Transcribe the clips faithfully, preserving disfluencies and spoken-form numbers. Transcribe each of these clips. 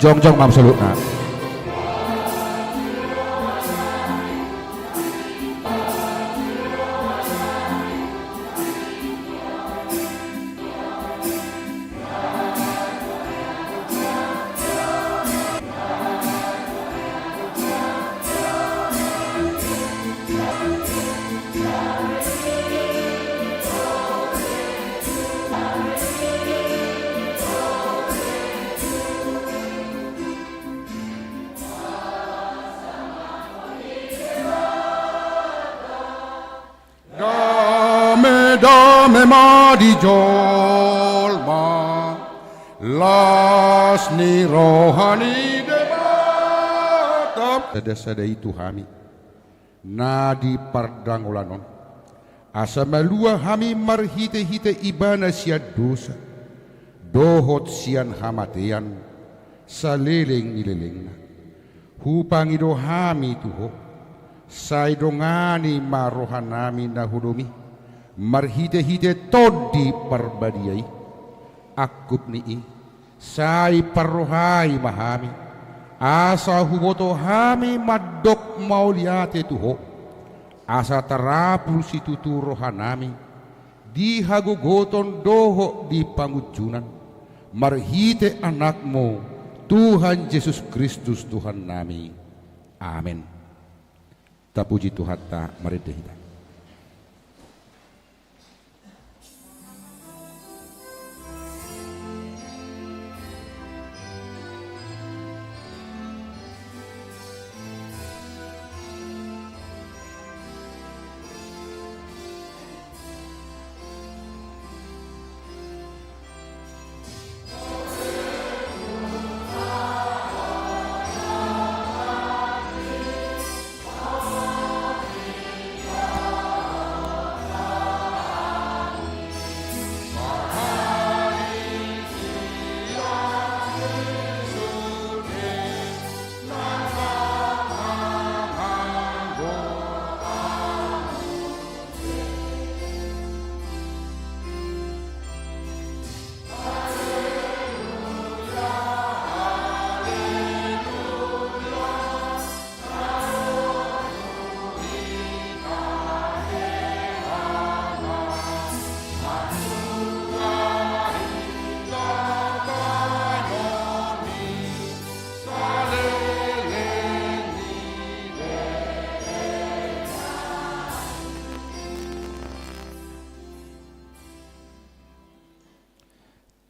Jongjong ma saluhutna. Dame, dame ma di jolma, las ni roha ni Debata. Sada-sada i tu hami na di pardangolan on, asa malua hami marhite-hite Ibana sian dosa dohot sian hamatean saleleng ni lelengna. Hupangido hami tu Ho, sai dongani ma rohanami na hudom i, marhite-hite Tondi Parbadia i. Angkup ni i, sai parrohai ma hami, asa huboto hami mandok mauliate tu Ho, asa tarapul situtu rohanami di hagogoton dohot di pangunjunan, marhite AnakMu, Tuhan Jesus Kristus Tuhannami. Amen. Tapuji Tuhanta, marende hita.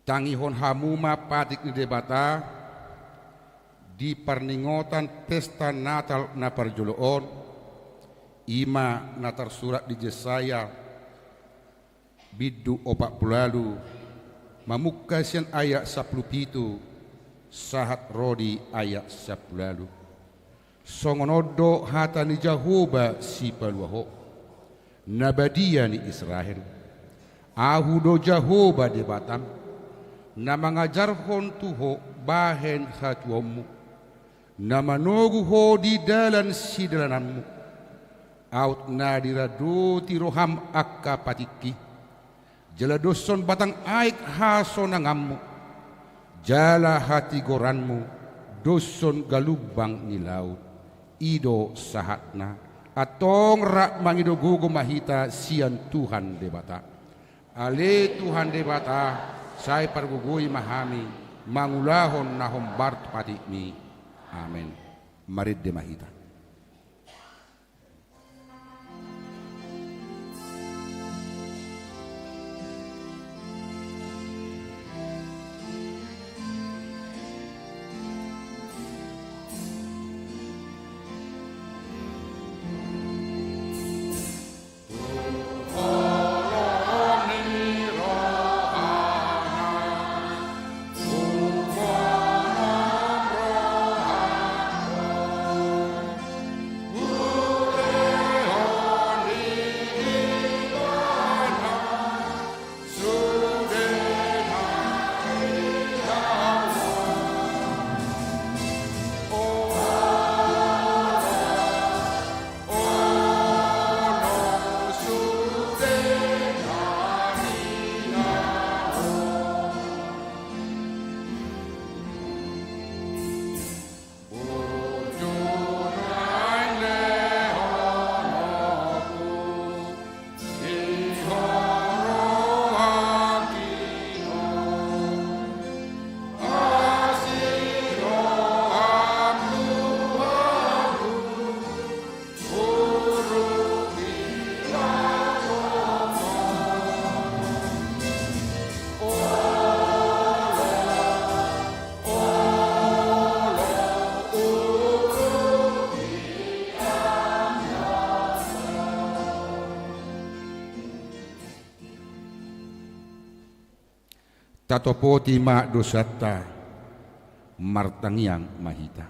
Tangihon hamu ma patik ni Debata di parningotan pesta Natal na parjolo on, i ma na tarsurat di Jesaya bindu opat pulu ualu, mamungka sian ayat sampulu pitu sahat ro di ayat sampulu ualu. Songon on do hata ni Jahowa Sipalua ho, na badia ni Israel. Ahu do Jahowa Debatam, na mangajarhon tu ho bahen hatuaonmu, na manogu ho di dalan sidalananmu. Aut na diradoti roham angka patikki, jala doshon batang aek hasonanganmu, jala hatigoranmu doshon galumbang ni laut. I do sahatna. Antong rap mangido gogo ma hita sian Tuhan Debata. Ale Tuhan Debata, sai pargogoi ma hami mangulahon na hombar tu patikmi. Amen. Marende ma hita. Tatopoti ma dosanta, martangiang ma hita.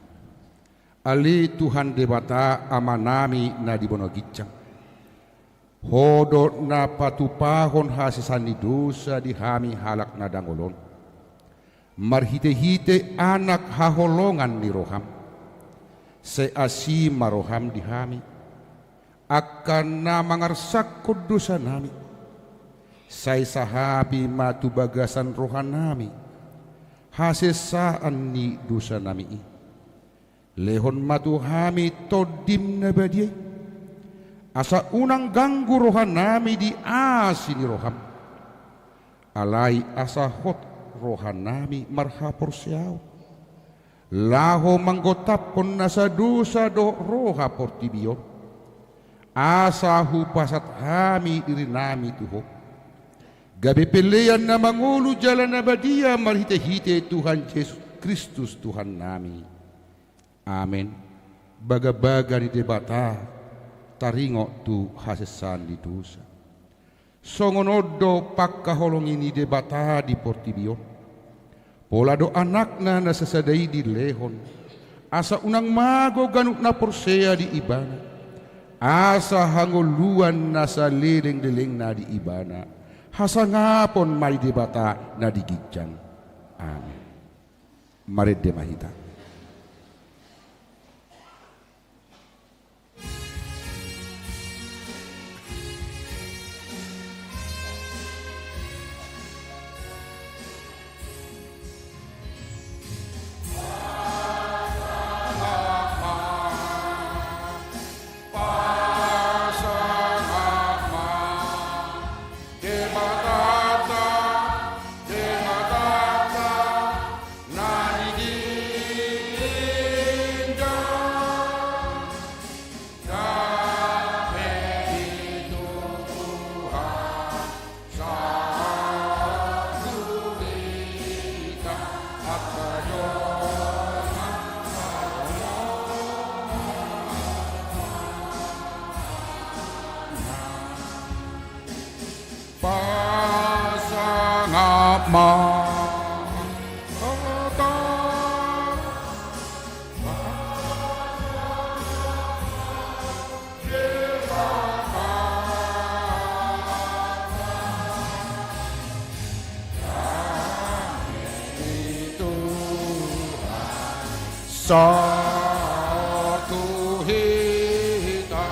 Ale Tuhan Debata Amanami na di banua ginjang, Ho do na patupahon hasesaan ni dosa di hami halak na dangol on, marhitehite Anak haholongan ni rohaM. Sai asi ma rohaM di hami, angka na mangarsakhon dosanami. Sai sahapi ma tu bagasan rohanami hasesaan ni dosanami i. Lehon ma tu hami TondiM na badia i, asa unang ganggu rohanami di asi ni rohaM. Alai asa hot rohanami marhaporseaon, laho manggotaphon nasa dosa dohot roha portibi on, asa hupasahat hami dirinami tu Ho, gabe pelean na mangolu jala na badia marhitehite Tuhan Jesus Kristus Tuhannami. Amen. Bagabaga ni Debata taringot tu hasesaan ni dosa. Songon on do pangkaholongi ni Debata di portibi on. Pola do Anakna na sasada i dilehon, asa unang mago ganup na porsea di Ibana, asa hangoluan na salelenglelengna di Ibana, hasangapon ma di Debata na di ginjang. Amen. Marende ma hita. Pasangap ma. Satu hita.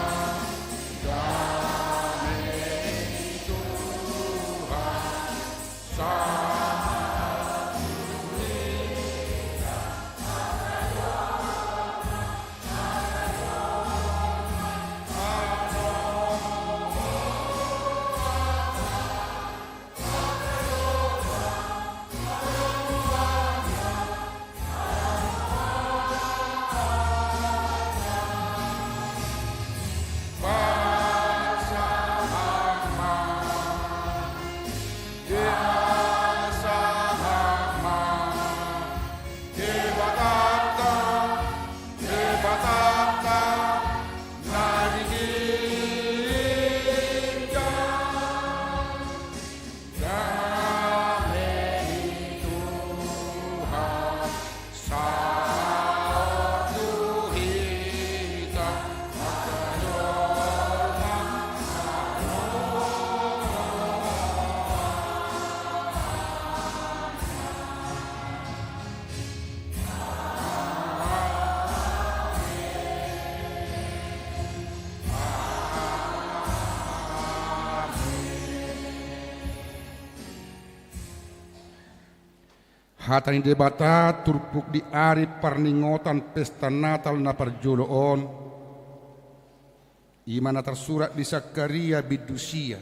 Hata ni Debata turpuk di ari parningotan pesta Natal na parjolo on, i ma na tarsurat di Sakaria bindu sia.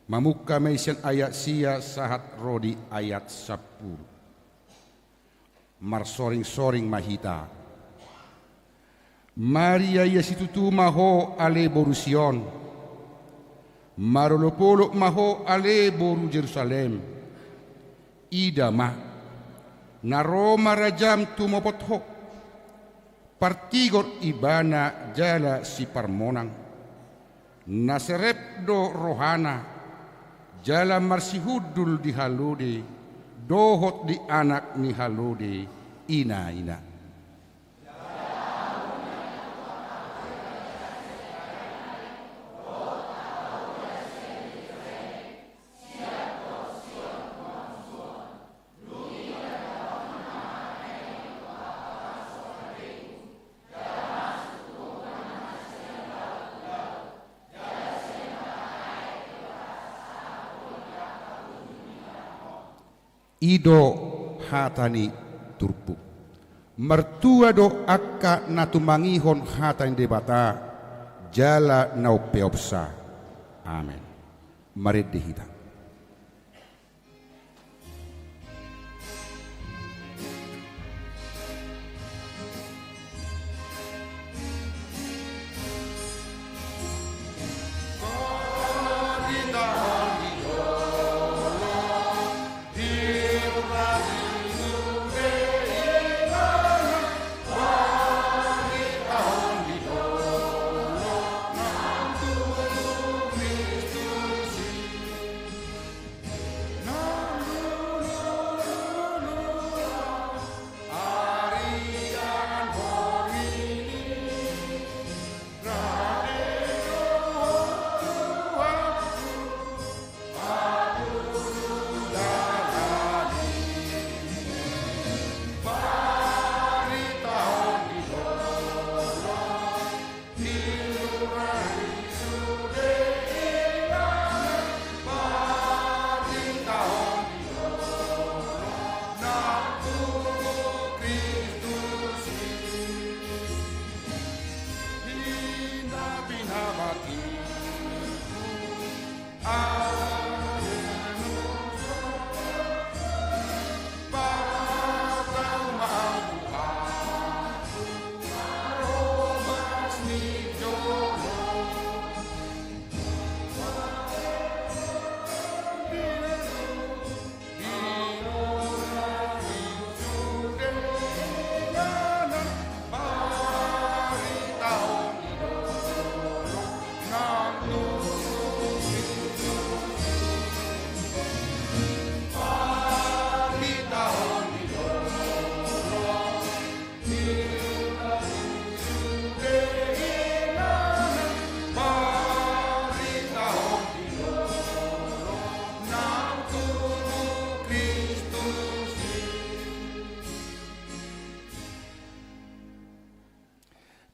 Mamungka ma i sian ayat sia sahat ro di ayat sampulu. Marsoringsoring ma hita. Mariaia situtu ma ho ale boru Sion. Marolopolop ma ho ale boru Jerusalem. Ida ma, na ro ma rajam tumopot ho. Partigor ibana jala siparmonang. Na serep do rohana, Jala marsihundul di halode, dohot di anak ni halode, ina-ina. I do hata ni turpuk. Martua do angka na tumangihon hata ni Debata, jala na umpeopsa. Amen. Marende hita.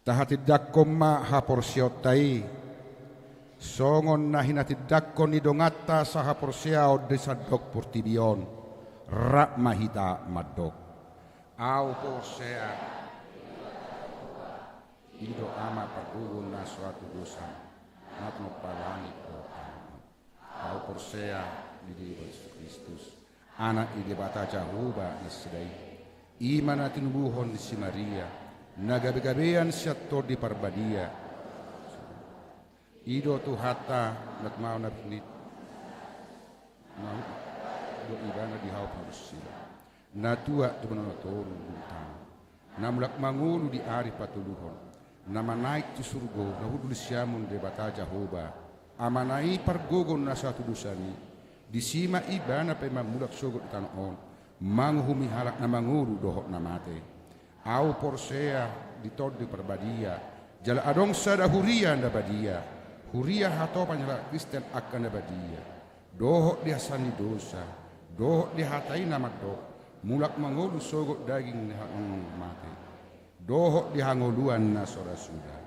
Tahatindangkon ma haporseaonta i, songon na hinatindangkon ni donganta sahaporseaon di sandok portibi on. Rap ma hita mandok. Ahu porsea, i do Ama pargogo na so hatudosan, na tinompa langit dohot tano. Ahu porsea di Debata Jesus Kristus, Anak ni Debata Jahowa na sada i, i ma na tinubuhon ni si Maria, na gabegabean sian Tondi Parbadia. I do Tuhanta, na tumao na pinit, na do Ibana di hau parusila, na tuat tu banua na toru dung tano, na mulak mangolu di ari patoluhon, na manaek tu surgo, na hundul siamun Debata Jahowa, Amana i pargogo na so hatudosan i, disi ma Ibana pe mamulak sogot di tano on, manguhumi halak na mangolu dohot na mate. Ahu porsea di Tondi Parbadia, jala adong sada huria na badia, huria hatopan ni halak Kristen angka na badia, dohot di hasesaan ni dosa, dohot di hata i na mandok, mulak mangolu sogot daging ni halak na mate, dohot di hangoluan na so ra suda.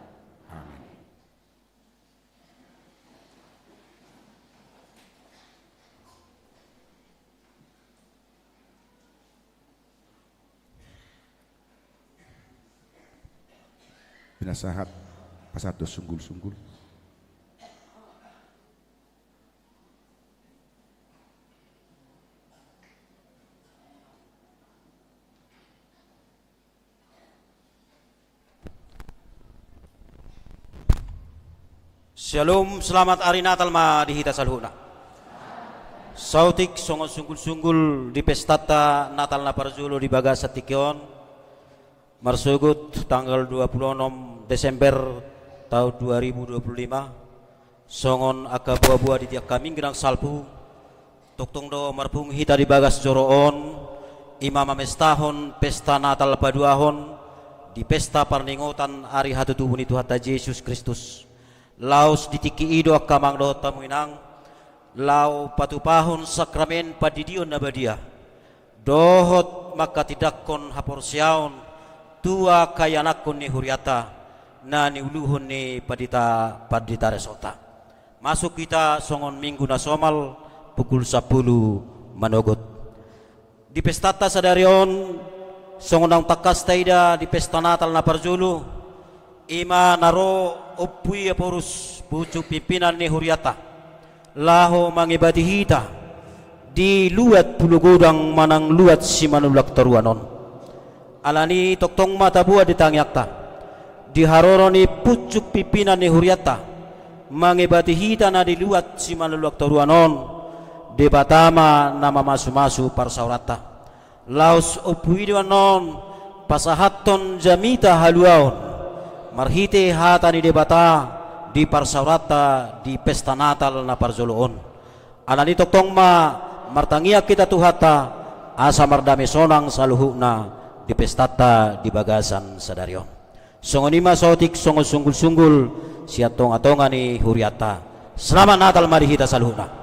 Amen. Pinasahat pasahat do sunggul-sunggul. Syalom, selamat ari Natal ma di hita saluhutna. Saotik songon sunggul-sunggul di pestanta Natal na parjolo di bagasan tingki on, marsogot tanggal dua puluh enam Desember taon dua ribu dua puluh lima, songon angka boa-boa di angka minggu na salpu, Tongtong do marpungu hita di bagas joro on, i ma mamestahon pesta Natal paduahon, di pesta parningotan ari hatutubu ni Tuhanta Jesus Kristus. Laos di tingki i do angka amang dohot hamu inang, laho patupahon sakramen pandidion na badia, dohot manghatindanghon haporseaon tu angka ianakhon ni hurianta, na niuluhon ni pandita, pandita resonta. Masuk hita songon minggu na somal, pukul sampulu manogot. Di pestanta sadari on, songon naung tangkas taida di pesta Natal na parjolo, i ma na ro Ompu Iephorus, pucuk pimpinan ni hurianta, laho mangebati hita di luat Pulo Godang manang luat Simanullang Toruan on. Alani tongtong ma taboan di tangiangta, di haroro ni pucuk pimpinan ni hurianta, mangebati hita na di luat Simanullang Toruan on, Debata ma na mamasumasu parsaoranta. Laos Ompu i do annon pasahathon jamita haluaon marhite hata ni Debata di parsaoranta di pesta Natal na parjolo on. Alani tongtong ma martangiang hita tu Tuhanta, asa mardame sonang saluhutna di pestanta di bagasan sadari on. Songon i ma saotik songon sunggulsunggul sian tongatonga ni hurianta. Selamat Natal ma di hita saluhutna.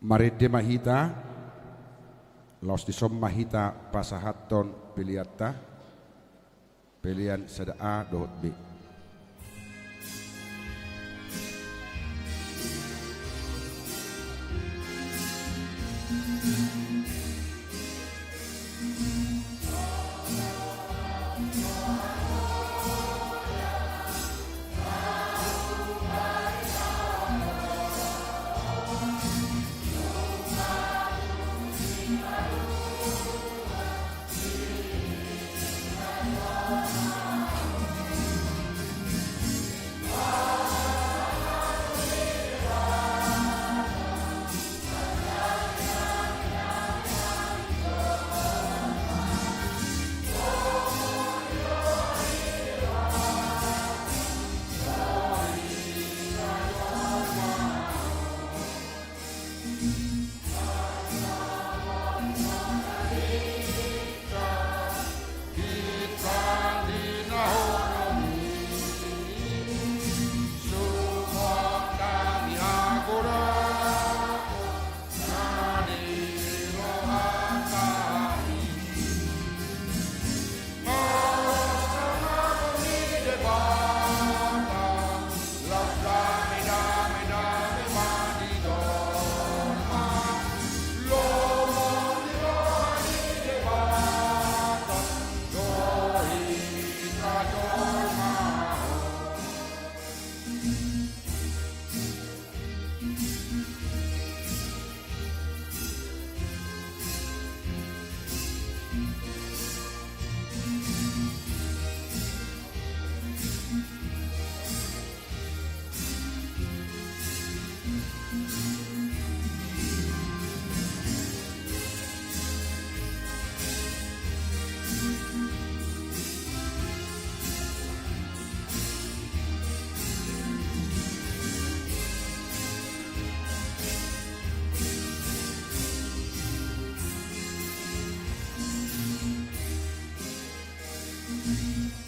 Marende ma hita, laos dison ma hita pasahathon peleanta, pelean sada A dohot B.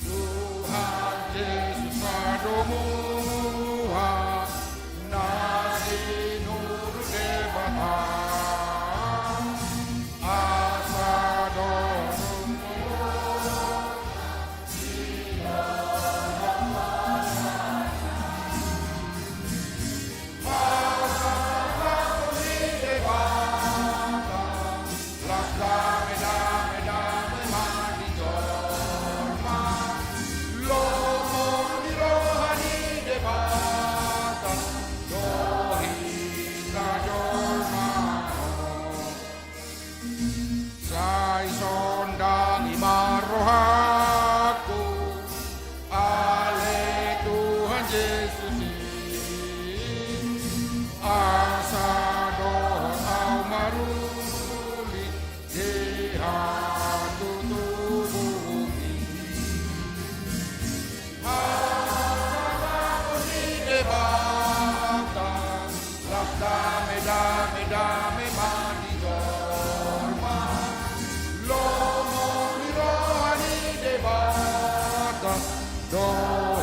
Tuhan Jesus, padomuan na sinurut Debata, asa dohot Sai sondangi ma rohangku, ale Tuhan Jesus i, asa dohot ahu maruli di hatutubumi. Las dame, dame, dame ma di jolma. Lomo ni roha ni Debata do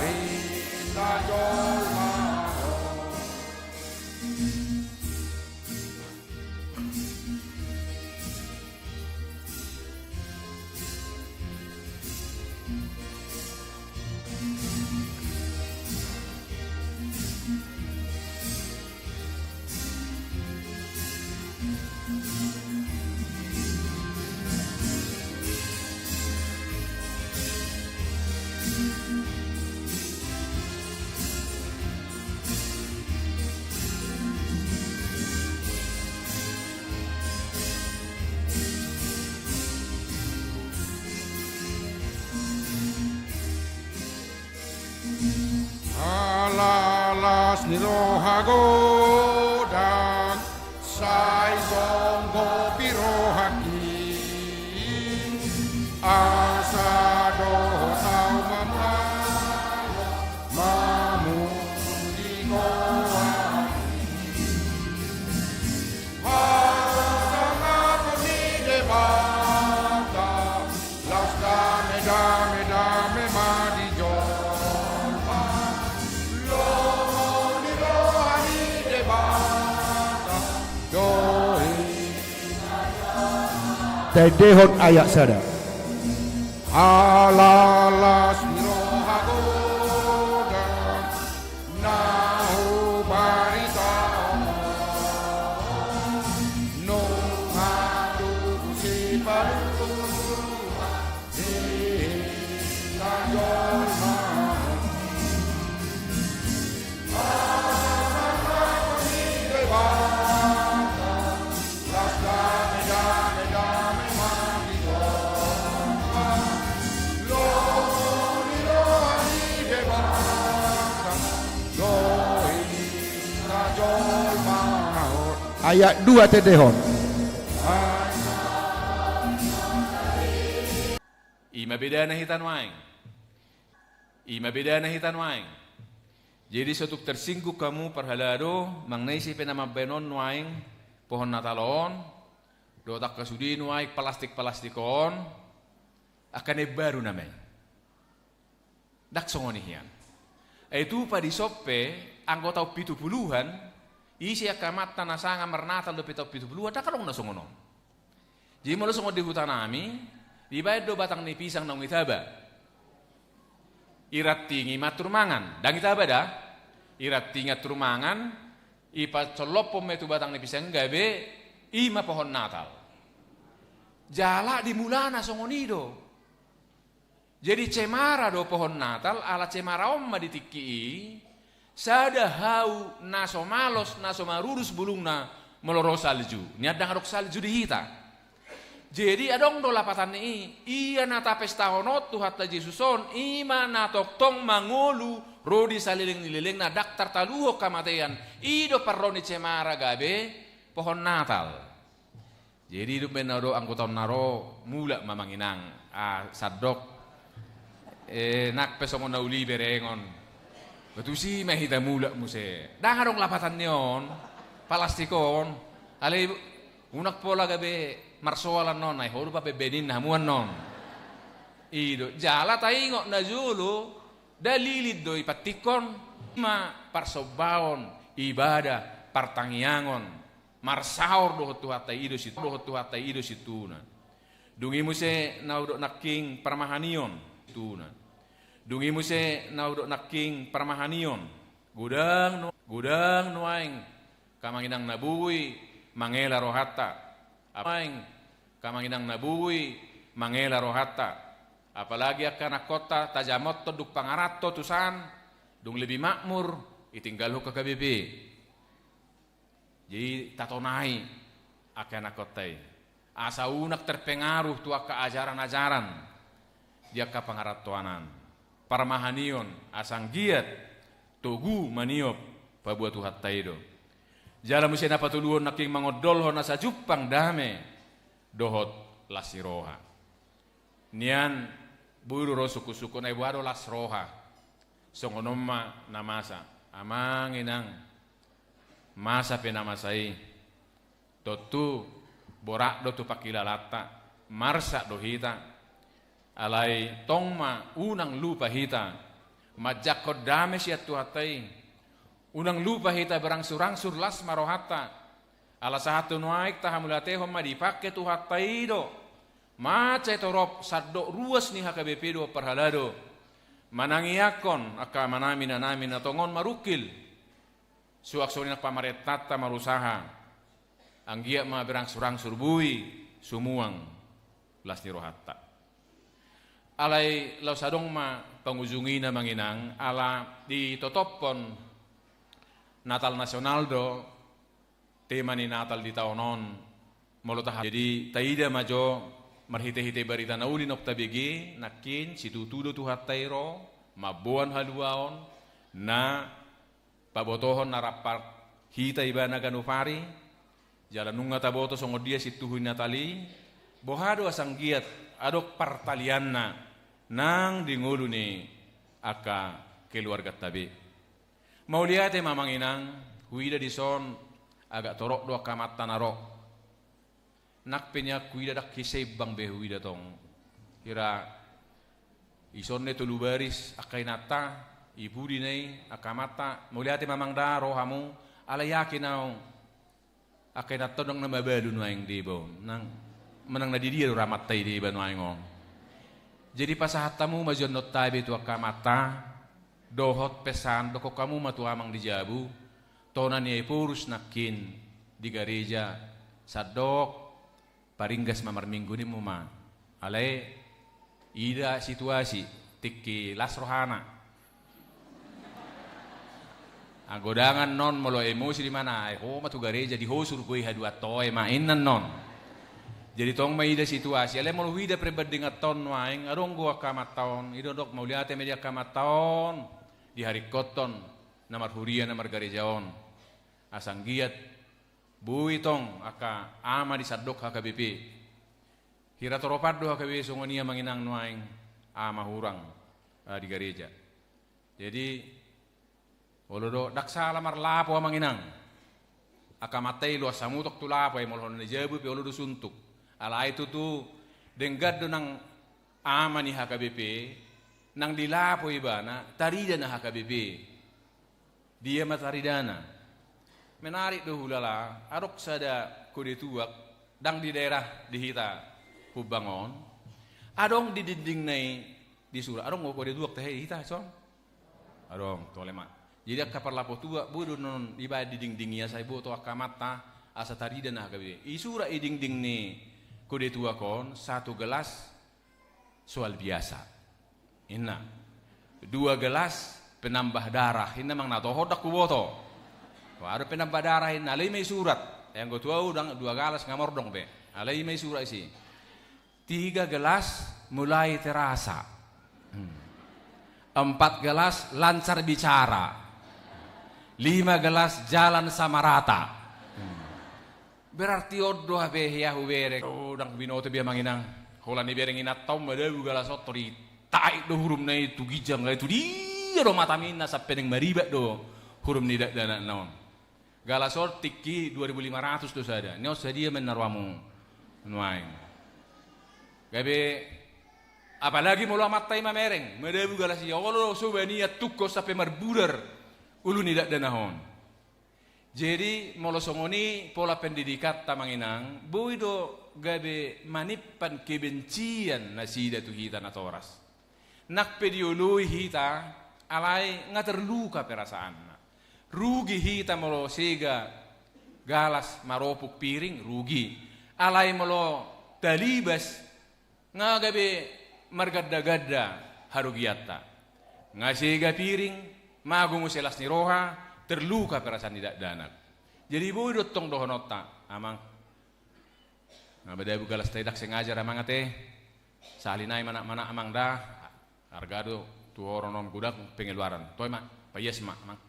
hita jolma. Ala las ni roha godang, sai songgopi rohangki, asa dohot au mamalo, mamuji goarmi. Hasangapon ni Debata, las dame, dame, dame ma di jolma. Lomo ni roha ni Debata do hita. Taendehon ayat sada. Ala las ni roha godang, na hubaritahon, nunga tubu Sipalua di hita jolma. Hasangapon ni Debata, las dame, dame, dame ma di jolma. Lomo ni roha ni Debata do hita jolma. Ayat dua taendehon. I ma bedana hita nuaeng. I ma bedana hita nuaeng. Jadi so tung tersinggung hamu parhalado, manang na ise pe na mambahen on nuaeng pohon Natal on, dohot angka sude nuaeng palastik-palastik on, angka na imbaru nama i. Ndang songon i hian. Ai tupa dison pe, anggo taon pitu puluhan, ise angka amanta na sanga marnatal dope taon pitu puluhan, ndang adong na songon on. Jadi molo songon di hutanami, dibahen do batang ni pisang naung itaba. Irantingi ma atur mangan, ndang itaba da. Irantingi atur mangan, ipacollophon ma i tu batang ni pisang gabe, i ma pohon Natal. Jala di mulana songon i do. Jadi cemara do pohon Natal, ala cemara on ma di tingki i, sada hau na so malos, na so marurus bulungna molo ro salju. Nian ndang adong salju di hita. Jadi adong do lapatan ni i, ia na tapestahon on Tuhanta Jesus on, i ma na tongtong mangolu ro di saleleng ni lelengna, ndang tartaluhon hamatean, i do parro ni cemara gabe pohon Natal. Jadi dung baen na do anggo taon na ro, mulak ma amang inang, ah, sandok. Eh, nang pe songon na uli berengon. Tusi ma hita mulak muse. Ndang adong lapatan ni on, palastik on. Alai unang pola gabe marsoal annon, ai ho do pabaen-baen i hamu annon. I do, jala taingot na jolo, dalilin do i pantikkon, ma parsombaon, ibadah, partangiangon. Marsaor dohot Tuhanta i do sit-, dohot Tuhanta i do situna. Dung i muse na hudok nangkin parmahanion, situna. Dung i muse na hudok nangkin parmahanion. Godang nu-, godang nuaeng hamu amang inang na boi mangela rohanta. Ap-, nuaeng hamu amang inang na boi mangela rohanta. Apalagi angka anakkonta tajamothon dung pangaranto tusan, dung lebih makmur, itinggalhon H K B P. Jadi tatonai angka anakkonta i. Asa unang terpengaruh tu angka ajaran-ajaran di angka pangarantoan an. Parmahanion, asa anggiat togu maniop paboa Tuhanta i do. Jala muse na patoluhon nangkin mangondolhon asa jumpang dame dohot las ni roha. Nian boi do ro sungkun-sungkun, ai boha do las roha. Songon on ma na masa. Amang inang, masa pe na masa i, tontu borat do tu pangkilalanta, marsak do hita. Alai tong ma unang lupa hita manjangkon dame sian Tuhanta i. Unang lupa hita berangsur-angsur las ma rohanta. Ala sahat tu nuaeng tahamauliatehon ma, dipangke Tuhanta i do mansai torop sandok ruas ni H K B P do parhalado manangiangkon angka amanami inanami na tongon marungkil. Suang songon i nang pamarentanta marusaha anggiat ma berangsur-angsur boi sumuang las ni rohanta. Alai laos adong ma pangujungina, amang inang, ala ditotophon Natal nasional do tema ni Natal di taon on. Molo taha, jadi taida ma jo marhite-hite barita na uli naung tabege nangkin, situtu do Tuhanta i ro mamboan haluaon na pabotohon na rap hita ibana ganup ari. Jala nunga taboto songon dia situhu ni Natal i, boha do asa anggiat adong partalianna nang di ngolu ni angka keluarganta be. Mauliate ma, amang inang, huida dison agak torop do angka amanta na ro. Nang pe nian huida ndang hiseimbang be huida tong. Hira ison ne tolu baris angka inanta, i pudi na i angka amanta. Mauliate ma, amang, da ro hamu, alai yakin au angka inanta on ndang na mabalu nuaeng deba on. Nang manang na di dia do ra amanta i deba nuaeng on. Jadi pasahat hamu ma jo annon tabe tu angka amanta, dohot pesan dokkon hamu ma tu amang di jabu, tona ni Ephorus nangkin di gareja, sandok paringgas ma marminggu nimmu ma. Alai ida situasi, tingki las rohana. Anggo dang annon molo emosi di mana, ai ho ma tu gareja, di ho surgo i haduan toe ma inna annon. Jadi tong ma ida situasi, alai molo huida perbandinganta on nuaeng, adong do angka amanta on, i do dok mauliate ma di angka amanta on, diharingkothon na marhuria na margareja on. Asa anggiat boi tong angka ama di sandok H K B P. Hira toropan do H K B P songon i, amang inang, nuaeng ama hurang, eh, di gareja. Jadi olo do, ndang sala marlapo, amang inang. Angka amanta i loas hamu tong tu lapo, ai molo hona na jabu pe olo do suntuk. Alai tutu denggan do nang ama ni H K B P, nang di lapo ibana, tarida na H K B P. Dia ma taridana? Menarik do hulala, adong sada kode tuak, ndang di daerah di hita Humbang on. Adong di dindingna i disurat, adong do kode tuak tahe di hita son? Adong, tole ma. Jadi angka parlapo tuak, boi do annon dibaen di dinding i asa diboto angka amanta, asa tarida na H K B P. Disurat di dinding ni kode tuak on, satu gelas soal biasa, inna. Dua gelas penambah darah, inna, amang, na toho ndang huboto. Wah, adong penambah darah, inna, alai i ma disurat. Ai anggo tu ahu ndang dua galas nga mordong be. Alai i ma disurat disi. Tiga gelas mulai terasa. Hmm. Empat gelas lancar bicara. Lima gelas jalan sama rata. Hmm. Berarti on do hape hea hubereng. Oh, ndang binoto be, amang inang. Holan dibereng inanta on madabu galas on, tori tait do hurumna i tu ginjang, alai tu dia do mata, inna, sampe naeng maribat do hurum ni dakdanakna on. Galas on tingki dua ribu lima ratus do sada. Ni on sadia ma inna rohamu nuaeng? Gabe apalagi molo amanta i mamereng, madabu galas i, olo, so banian tungkon sampe marbudar ulu ni dakdanak on. Jadi molo songon i pola pendidikanta, amang inang, boi do gabe manimpan kebencian nasida tu hita natoras. Nang pe dioloi hita, alai nga terluka perasaanna. Rugi hita molo sega galas, maropuk piring, rugi. Alai molo talibas, nga gabe marganda-ganda harugianta. Nga sega piring, mago muse las ni roha, terluka perasaan ni dakdanak. Jadi boi do tong dohononta, amang. Nga madabu galasta i ndang sengaja ra, amang, ate. Sahali nai manat-manat, amang, da. Arga do tuhoron on, godang pengeluaran. Toe ma, paias ma, amang.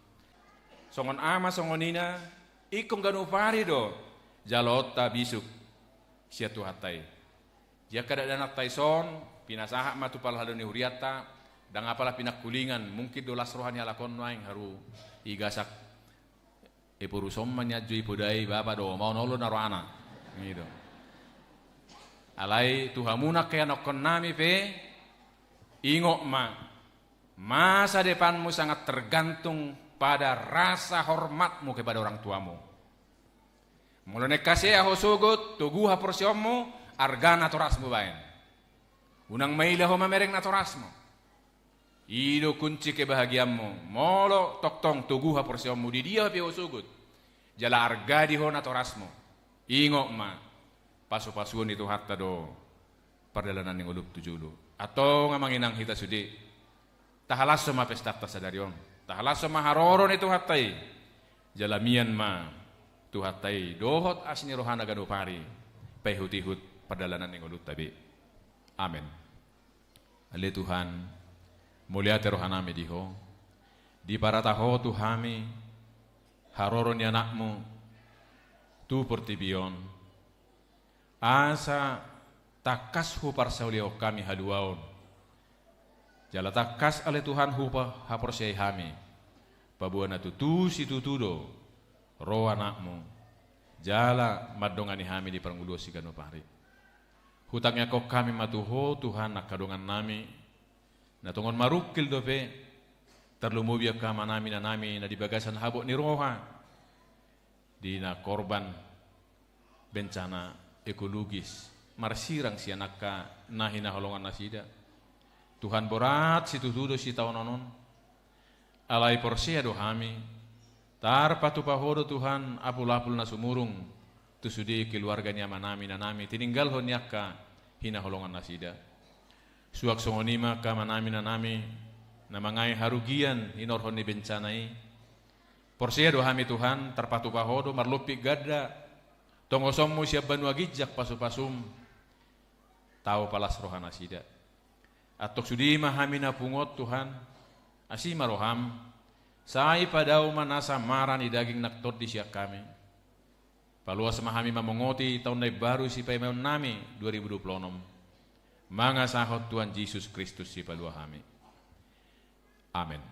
Songon ama, songon ina, ingkon ganup ari do jaloonta bisuk sian Tuhanta i. Di angka dakdanakta dison, pinasahat ma tu parhalado ni hurianta, Ndang apala pinangkulingan, mungkin do las roha ni halak on nuaeng haru i gasak. Eporuson ma nian jo i podai, bapa do, maon olo na rohana. Gitu. Alai tu hamu nangkin anakkonnami pe, ingot ma, masa depanmu sangat tergantung pada rasa hormatmu kepada orang tuamu. Molo naeng hasea ho sogot, togu haporseaonmu, arga natorasmu baen. Unang maila ho mamereng natorasmu. I do kunci kebahagiaanmu, molo tongtong togu haporseaonmu di dia pe ho sogot. Jala arga di ho natorasmu. Ingot ma, pasupasuon ni Tuhanta do pardalanan ni ngolum tu jolo. Antong amang inang hita sude, tahalashon ma pestanta sadari on. Tahalashon ma haroro ni Tuhanta i. Jala mian ma Tuhanta i dohot asi ni rohana ganup ari paihutihut pardalanan ni ngolunta be. Amen. Ale Tuhan, mauliate rohanami di Ho. Diparata Ho tu hami haroro ni anakmu tu portibi on, asa tangkas huparsaulihon hami haluaon. Jala tangkas ale Tuhan hupa-, haporseai hami, paboa na tutu situtu do ro anakmu, jala mandongani hami di parngoluon siganup ari. Hutangiangkon hami ma tu Ho Tuhan angka dongannami, na tongon marungkil dope, tarlumobi angka amanami inanami na di bagasan habot ni roha, di na korban bencana ekologis, marsirang sian angka na hinaholongan nasida. Tuhan, borat situtu do sitaonon on. Alai porsea do hami, tarpatupa Ho do Tuhan apulapul na sumurung tu sude keluarga ni amanami inanami tininggalhon ni angka hinaholongan nasida. Suang songon i ma angka amanami inanami na mangae harugian hinorhon ni bencana i. Porsea do hami Tuhan, tarpatupa Ho do marlompit ganda tongosonmu sian banua ginjang pasupasum. Tau palas roha nasida. Antong sude ma hami na pungu on Tuhan, asi ma roham, sai padao ma nasa mara ni daging nang tondi sian hami. Paloas ma hami mamongoti taon na imbaru sipaimaonnami dua ribu dua puluh enam. Mangasahon Tuhan Jesus Kristus sipalua hami. Amen.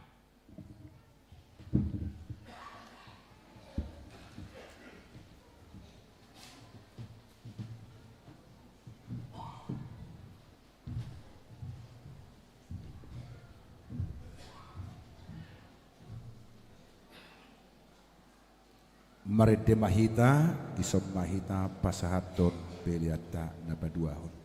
Marende ma hita, dison ma hita pasahathon peleanta na paduahon.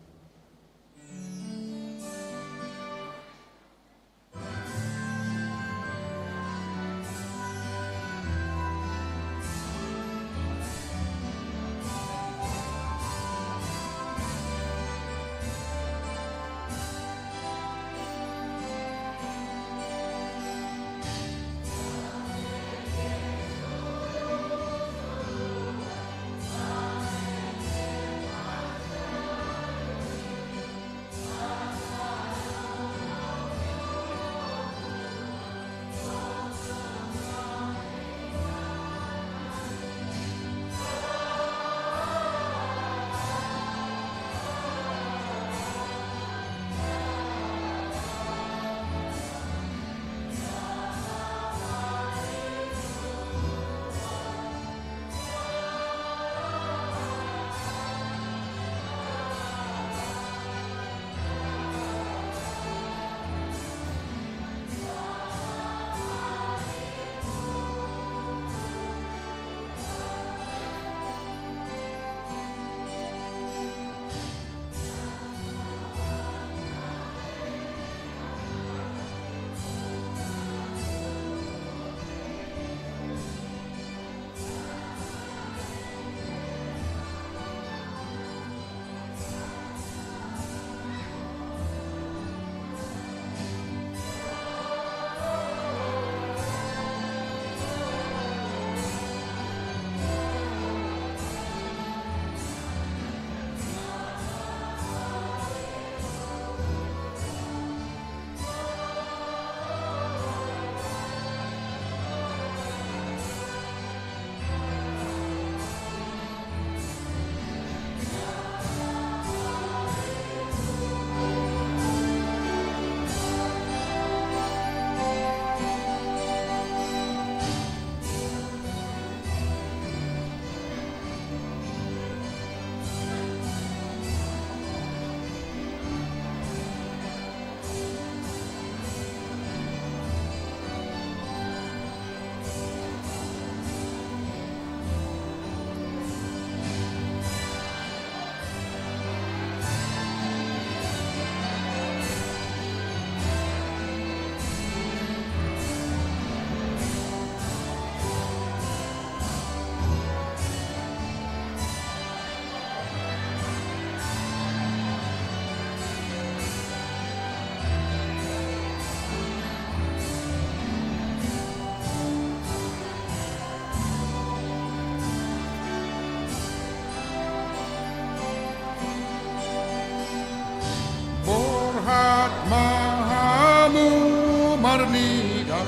Nida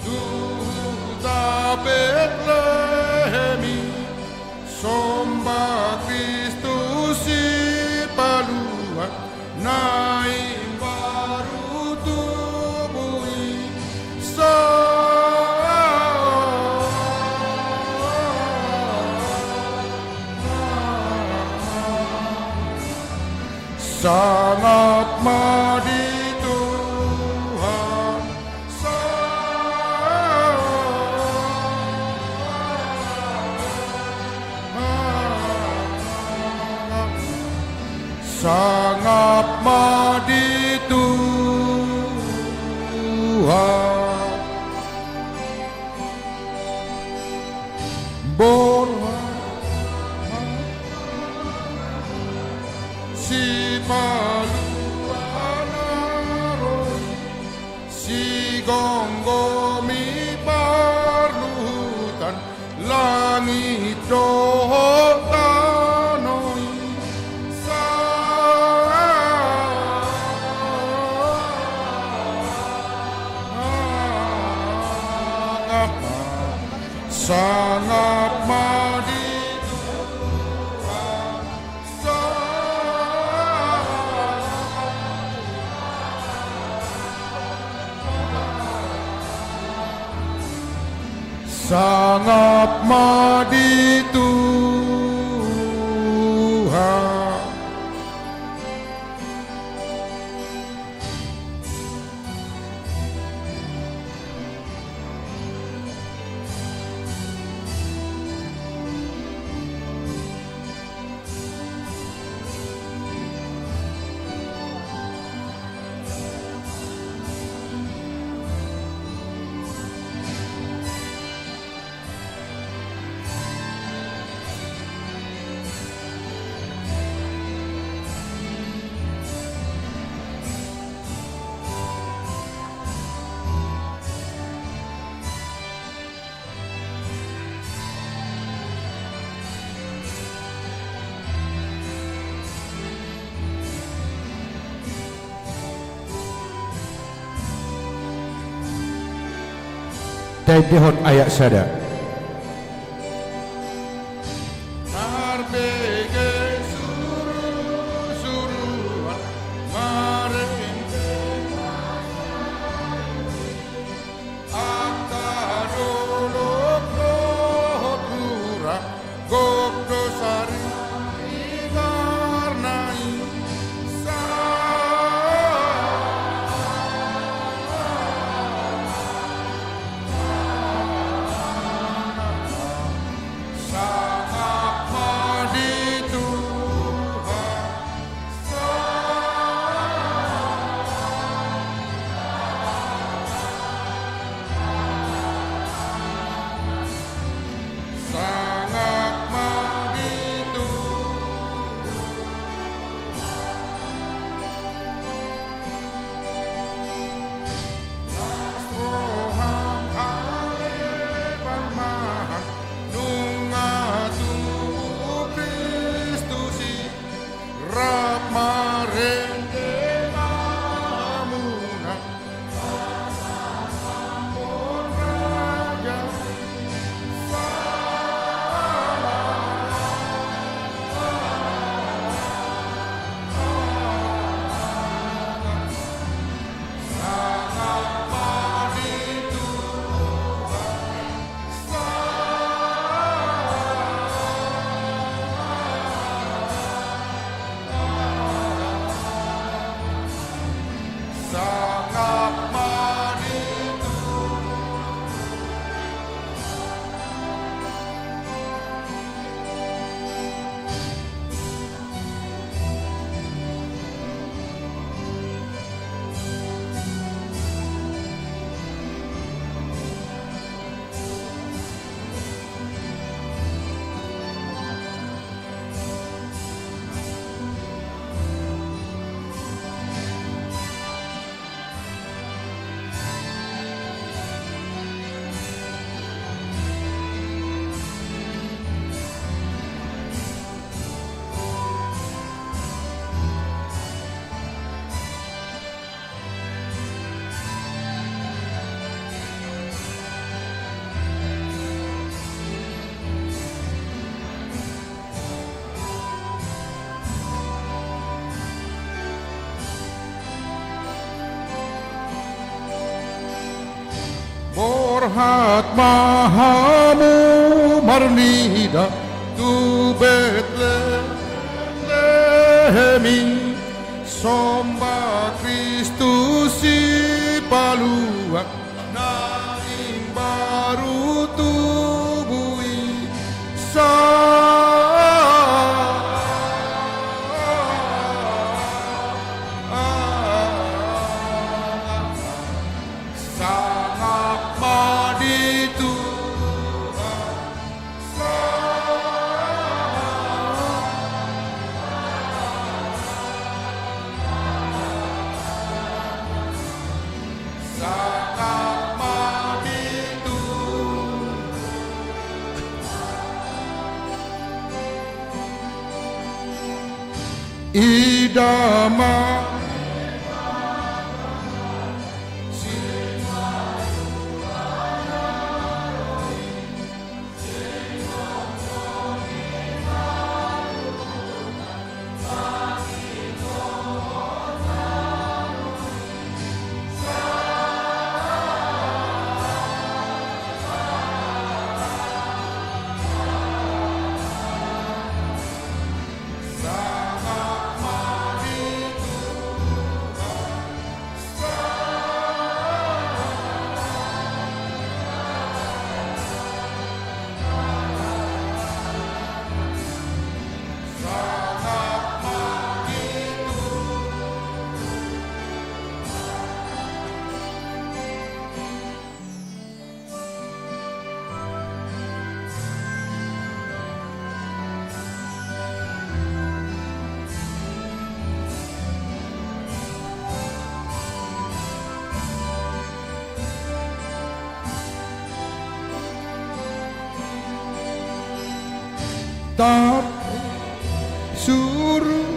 tu huta Betlehem i, somba Kristus Sipalua na imbaru tubu i. Sa- Sangap ma di Tuhan. Sa- Sangap ma di Tuhan. Borhat Sipalua na ro i, sigomgomi parluhutan langit dohot tano i. Sa- Sangap ma, sangap ma di Tuhan. Sa- Sangap ma di Tuhan. Taendehon ayat sada. Marbege surusuruan, marende angka dolok dohot hura, gok do sari ingarna i. Sa- Borhat ma hamu marnida tu Betlehem i, somba Kristus Sipalua na imbaru tubu i. Sa Sangap ma di Tuhan. Sangap ma di Tuhan. Ida ma. Tap suru.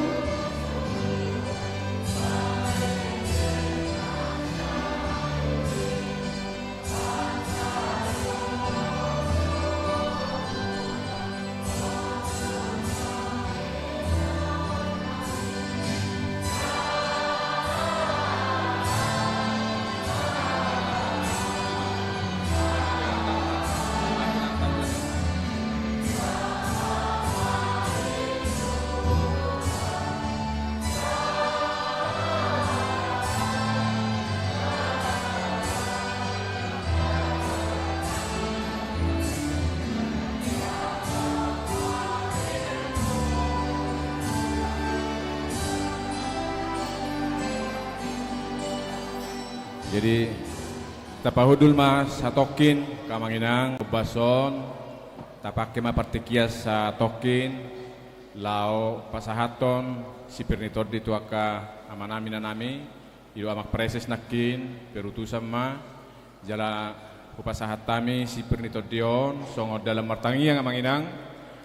Jadi, tapahundul ma satongkin, angka amang inang, ombas on, tapangke ma partingkian satongkin, laho pasahathon sipir ni tondi tu angka amanami, inanami, i do amang praeses nangkin, perutusan ma, jala hupasahat hami sipir ni tondi on, songon dalan martangiang amang inang,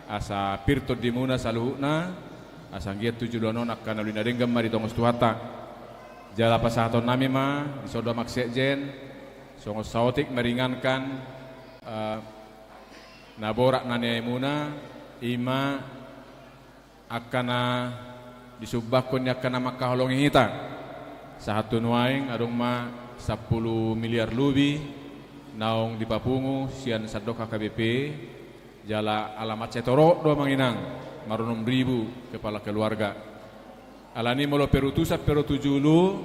asa pir tondimuna saluhutna, asa anggiat tu joloan on angka na uli na denggan ma ditongos Tuhanta. Jala pasahatonnami ma, dison do amang sekjen, songon saotik meringankan, eh, na borat na niaimuna, i ma angka na disumbangkon ni angka na mangkaholongi hita. Sahat tu nuaeng adong ma sampulu miliar lobi naung dipapungu sian sandok H K B P, jala ala mansai torop do amang inang, maronom ribu kepala keluarga. Alani molo perutusan pe ro tu julu,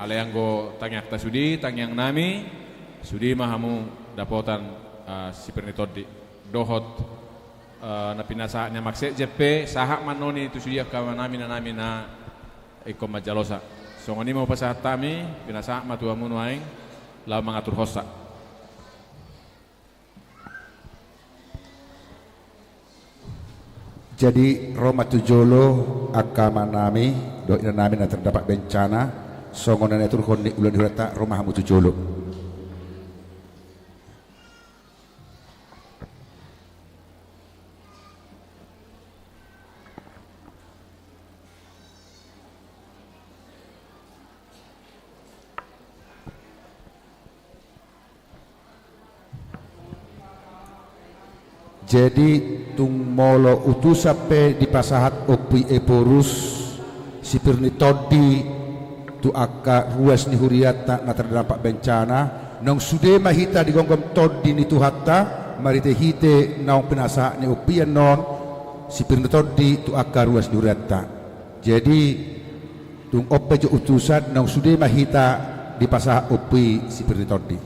alai anggo tangiangta sude, tangiangnami, sude ma hamu dapotan, ah, sipir ni tondi. Dohot, eh, na pinasahat ni amang sekjen pe, sahat ma annon i tu sude angka amanami, inanami na ingkon manjalosa. Songon i ma hupasahat hami, pinasahat ma tu hamu nuaeng, laho mangaturhonsa. Jadi, ro ma tu jolo angka amanami, dohot inanami na terdampak bencana, songon na niaturhon ni ula ni hurianta, ro ma hamu tu jolo. Jadi, tung molo utusan pe dipasahat Ompu i Ephorus, sipir ni tondi tu angka ruas ni hurianta na terdampak bencana, Naung sude ma hita digomgom Tondi ni Tuhanta, marhitehite naung pinasahat ni ompu i annon, sipir ni tondi tu angka ruas ni hurianta. Jadi, tung on pe jo utusan, naung sude ma hita dipasahat ompu i sipir ni tondi.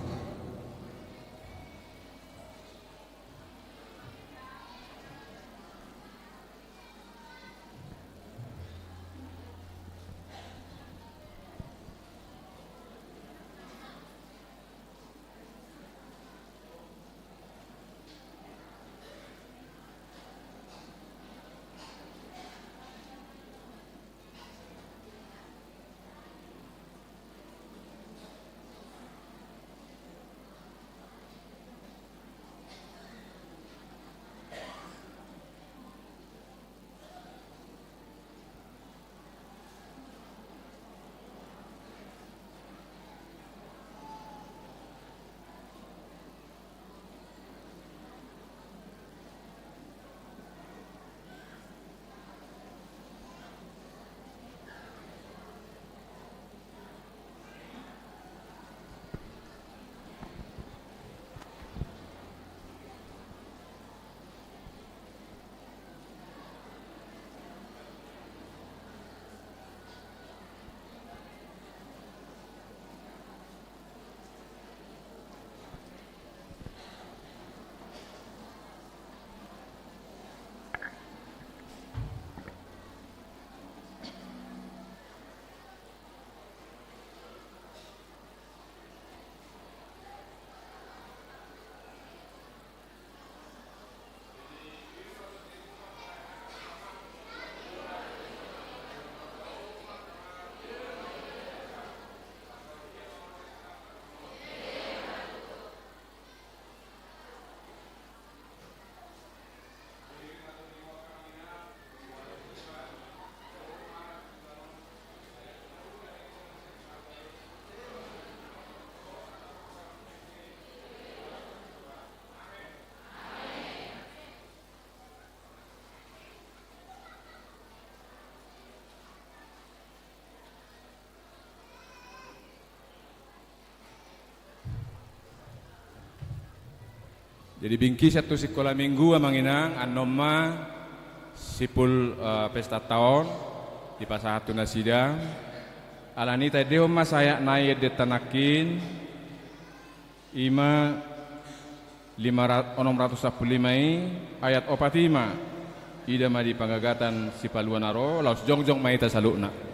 Jadi bingkisan tu sikola minggu, amang inang, annon ma simpul, eh, pestanta on dipasahat tu nasida. Alani i taendehon ma sahat nai endenta nangkin. I ma lima ra-, onom ratus sampulu lima i, ayat opat i ma. Ida ma di panggagatan sipalua na ro, laos jongjong ma hita saluhutna.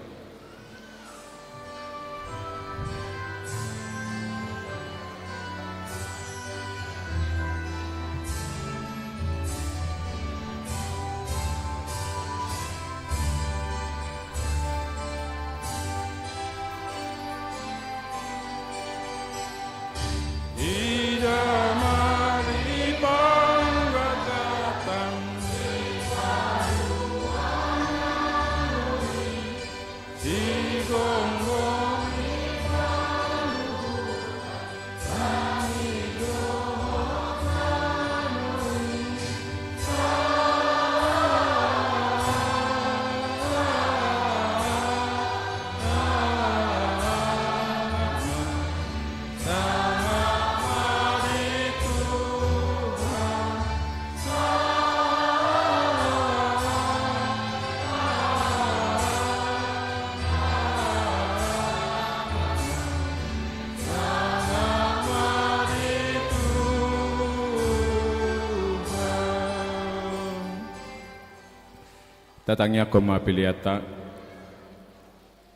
Tatangiangkon ma peleanta.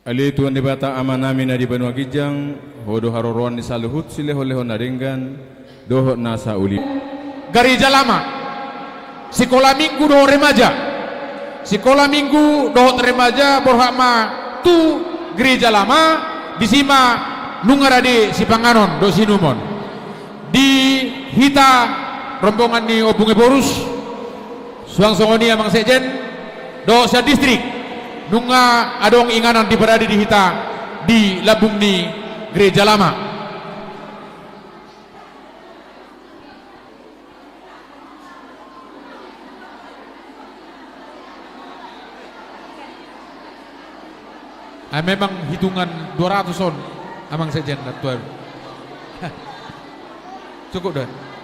Ale Tuhan Debata Amanami na di banua ginjang, Ho do haroroan ni saluhut silehonlehon na denggan dohot nasa uli. Gareja Lama, sikola minggu dohot remaja. Sikola minggu dohot remaja borhat ma tu Gareja Lama, disi ma nunga rade sipanganon dohot siinumon. Di hita rombongan ni ompung Ephorus, suang songon i amang sekjen, dohot sian distrik, nunga adong inganan diparade di hita di lambung ni Gareja Lama. Ai memang hitungan dua ratus on, amang sekjen, na tuan. Cukup do.